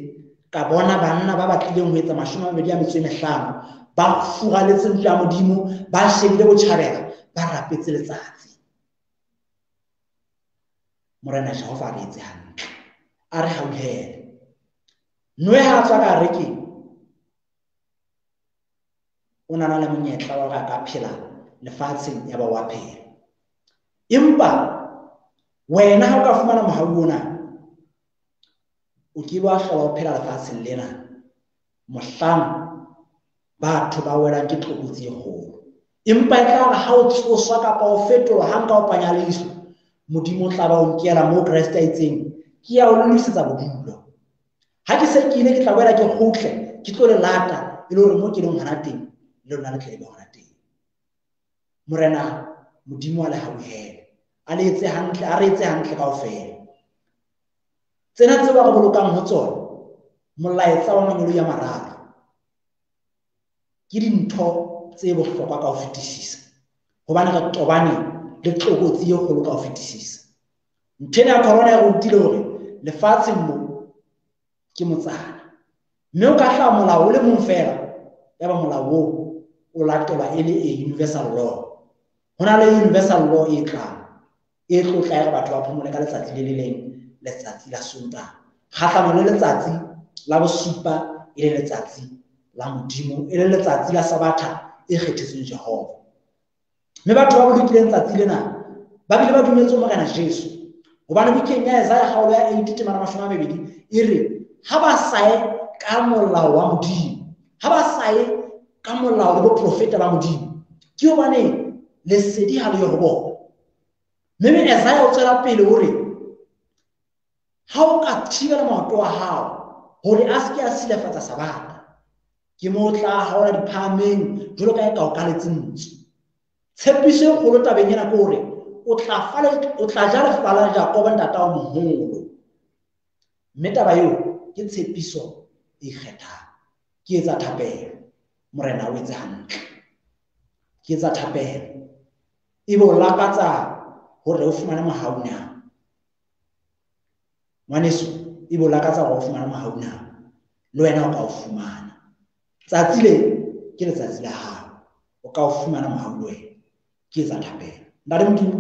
ka bona banna ba batlileng ho etsa 25 ba furaletse ntlo ya Modimo, ba shebile botjhabela, ba rapetse letsatsi. Morena Jehova a re etse hantle, a re hauhele. Noe ha a tswa ka arekeng, o na le monyetla wa hore a ka phela lefatsheng ya ba wa phela. Empa wena ha o ka fumana mohau ona, o ke wa hlola o phela lefatsheng lena mohlang batho ba welang ke tlokotsi e kgolo. Empa e tla re ha o tsoswa kapa o fetolwa ha nka o panya leihlo, Modimo o tla ba o nkela moo Kreste a itseng ke ya o lokisetsa bodulo. Ha ke se ke ile ke tla boela ke kgutle, ke tlo le lata e le hore moo ke leng hona teng le lona le tle le be hona teng. Morena Modimo a le hauhele, a le etse hantle, a re etse hantle kaofela. Tsena tseo ba re bolokang ho tsona, molaetsa wa mangeloi a mararo, ke dintho tse bohlokwa ka ho fetisisa. Hobane re tobane le tlokotsi e kgolo ka ho fetisisa. Ntho ena ya corona e re rutile hore lefatsheng mo ke motsana. Mme o ka hlaha molao o le mong fela, ya ba molao oo o latelwa e le a universal law. Ho na le universal law e tlang, e tlo tla e re batho ba phomole ka letsatsi le le leng, letsatsi la Sontaha. Kgahlano le letsatsi la bosupa e le letsatsi la Modimo, e le letsatsi la Sabatha e kgethetsweng Jehova. Mme batho ba bolokileng tsatsi lena ba bile ba dumetse Morena Jesu. Hobane bukeng ya Isaiah kgaolo ya 8 temana 20 e re ha ba sae ka molao wa Modimo, ha ba sae ka molao le boprofeta ba Modimo, ke hobane lesedi ha le yo ho bona. Mme Isaiah o tswela pele o re ha o ka thibela maoto a hao hore a se ke a silafatsa Sabatha, ke mo tla haola diphahameng jwalo ka e ka o kaletse ntsu. Tshepiso e kgolo tabeng ena ke hore o tla ja lefa la Jakobo ntatao moholo. Mme taba eo ke tshepiso e ikgethang. Ke etsa thapelo, Morena o etse hantle. Ke etsa thapelo, ebe o lakatsa hore o fumane mohau na? Ngwaneso, ebe o lakatsa hore o fumane mohau na? Le wena o ka o fumana. Tsatsi le ke letsatsi la hao, o ka o fumana mohau le wena. Ke etsa thapelo. Ntate Modimo,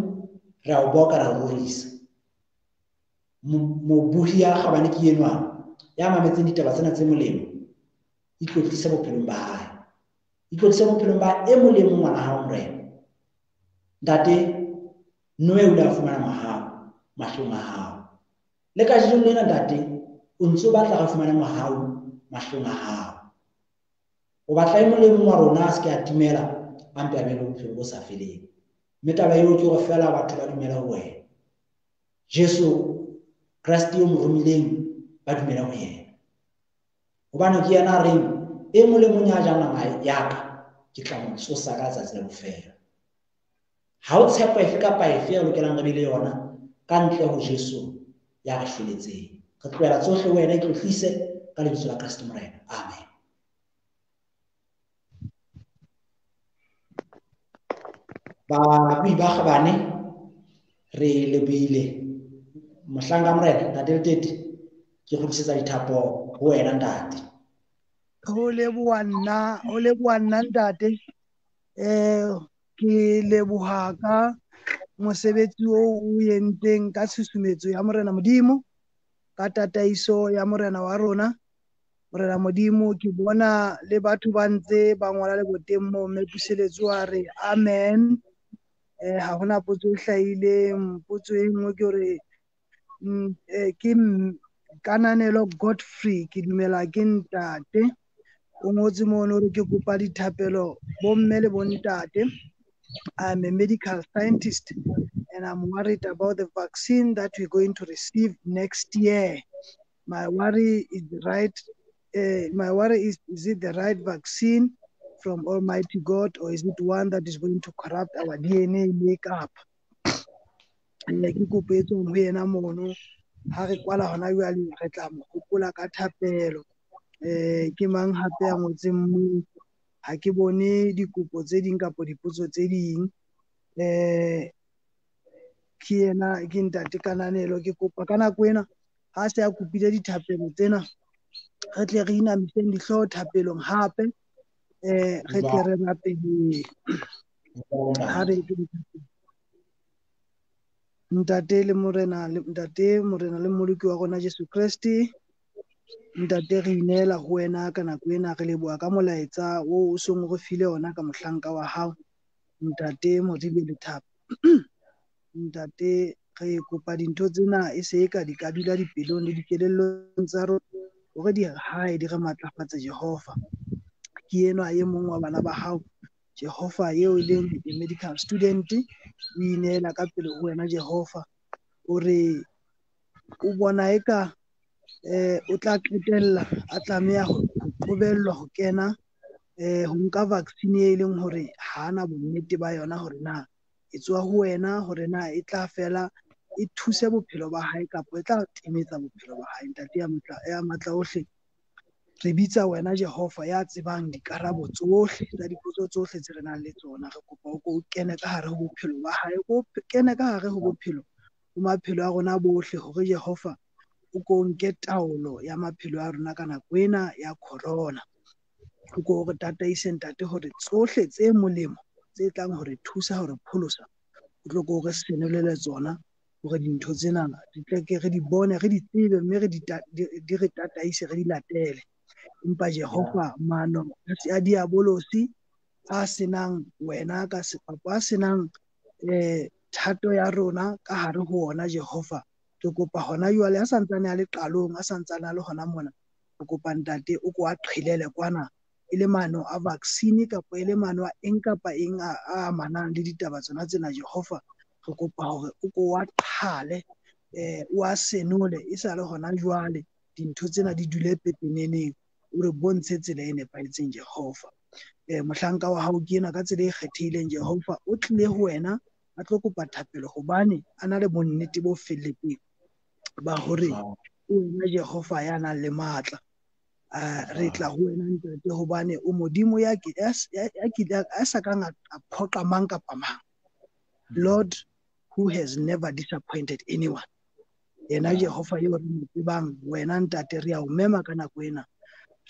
re a o boka, re a o rorisa. Mobohi ya kgabane ke enwa ya mametseng ditaba tsena tse molemo. Itlotlise bophelong ba hae. Itlotlise bophelong ba e mong le mong ngwana hao, Morena. Ntate, Noe o ile a fumana mohau mahlong a hao. Le kajeno lena, ntate, o ntso batla re fumane mohau mahlong a hao. O batla e mong le mong wa rona a se ke a timela, a mpe a be le bophelo bo sa feleng. Mme taba eo ke hore feela batho ba dumele ho wena. Jesu Kreste yo mo romileng, ba dumele ho yena. Hobane ke yena a reng, e mong le mong ya jang nama ya ka, ke tla mo tsosa ka letsatsi la bofelo. Ha ho tshepo efe kapa efe e lokelang re be le yona ka ntle ho Jesu ya re shweletseng. Re tlohela tsohle wena, itlotlise ka lebitso la Kreste Morena. Amen. Babui ba kgabane, re lebohile. Mohlanka Morena, Ntate Letete, ke kgutlisetsa dithapo ho wena, ntate. Ho leboha nna, ho leboha nna, ntate. Ke leboha ka mosebetsi oo o entseng ka tshusumetso ya Morena Modimo, ka tataiso ya Morena wa rona. Morena Modimo, ke bona le batho ba ntse ba ngola leboteng moo, mme Puseletso a re amen. Ha hona potso e hlahileng. Potso e nngwe ke hore, ke Kananelo Godfrey, ke dumela ke ntate. O ngotse mono hore ke kopa dithapelo bomme le bontate. I'm a medical scientist and I'm worried about the vaccine that we're going to receive next year. My worry is the right, my worry is, is it the right vaccine from Almighty God, or is it one that is going to corrupt our DNA makeup? Ke kopo e tswang ho yena mono. Ha re kwala hona jwale, re tla mo hopola ka thapelo. Ke mang hape a ngotseng moo? Ha ke bone dikopo tse ding kapa dipotso tse ding. Ke yena, ke ntate Kananelo. Ke kopa ka nako ena, ha se a kopile dithapelo tsena, re tle re inamiseng dihlooho thapelong hape. Re tle re rapeleng. Ha re etse dithapelo. Ntate le Morena, le Ntate Morena le Mmoloki wa rona Jesu Kreste, Ntate re ineela ho wena ka nako ena, re leboha ka molaetsa o seng o re file ona ka mohlanka wa hao, Ntate Moribe Lethapo. Ntate, re kopa dintho tsena e se e ka di ka dula dipelong le dikelellong tsa rona hore di re hae, di re matlafatse, Jehova. Ke enwa e mong wa bana ba hao, Jehova, eo e leng a medical student, o ineela ka pele ho wena, Jehova. O re o bona eka o tla qetella a tlameha ho qobellwa ho kena, ho nka vaccine e leng hore ha ana bonnete ba yona hore na e tswa ho wena, hore na e tla fela e thuse bophelo ba hae kapa e tla timetsa bophelo ba hae. Ntate ya matla, ya matla ohle, re bitsa wena Jehova ya tsebang dikarabo tsohle tsa dipotso tsohle tse re nang le tsona. Re kopa o ko o kene ka hare ho bophelo ba hae, o ko o kene ka hare ho bophelo ho maphelo a rona bohle, hore Jehova o ko nke taolo ya maphelo a rona ka nako ena ya corona. O ko re tataise, ntate, hore tsohle tse molemo tse tlang hore thusa hore pholosa, o tlo ko re senolele tsona, hore dintho tsena di tle ke re di bone, re di tsebe, mme re di di re tataise, re di latele. Empa Jehova, mano a diabolosi a senang wena ka kapa a senang thato ya rona ka hare ho ona, Jehova, re kopa hona jwale, a santsane a le qalong, a santsane a le hona mona, re kopa ntate o ko a qhelele kwana, e le mano a vaccine kapa e le mano a eng kapa eng a amanang le ditaba tsona tsena, Jehova, re kopa hore o ko a qhale, o a senole e sa le hona jwale, dintho tsena di dule pepeneneng, o re bontshe tsela e nepahetseng, Jehova. Mohlanka wa hao ke enwa ka tsela e kgethehileng, Jehova, o tlile ho wena a tlo kopa thapelo hobane a na le bonnete bo felletseng ba hore o wena Jehova ya nang le matla. Re tla ho wena ntate hobane o Modimo ya sa kang a phoqa mang kapa mang. Lord who has never disappointed anyone. Yena Jehova eo re mo tsebang, wena ntate re a o mema ka nako ena.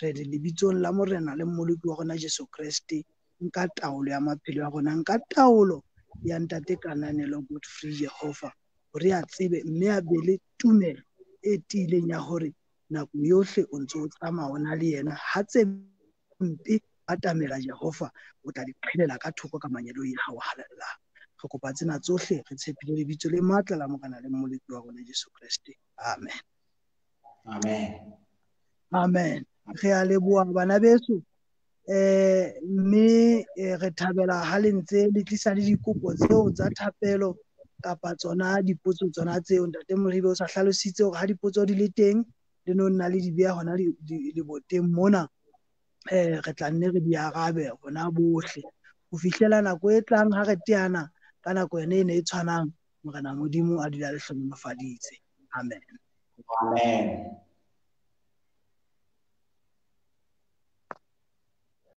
Re re lebitsong la Morena le Mmoloki wa rona Jesu Kreste, nka taolo ya maphelo a rona, nka taolo ya ntate Kananelo Godfrey Jehova, hore a tsebe mme a be le tumelo e tiileng ya hore nako yohle o ntse o tsamaya o na le yena. Ha tse mpe atamela Jehova, o tla di qhelela ka thoko ka mangeloi a hao halalelang. Re kopa tsena tsohle re tshepile lebitso le matla la Morena le Mmoloki wa rona Jesu Kreste. Amen. Amen. Amen. Re a leboha bana beso. Mme re thabela ha le ntse le tlisa le dikopo tseo tsa thapelo kapa tsona dipotso tsona tseo. Ntate Moribe o sa hlalositse hore ha dipotso di le teng le no nna le di beha hona leboteng mona, re tla nne re di arabe rona bohle ho fihlela nako e tlang ha re teana ka nako yone e ne e tshwanang. Morena Modimo a dula le hlohonolofaditse. Amen. Amen.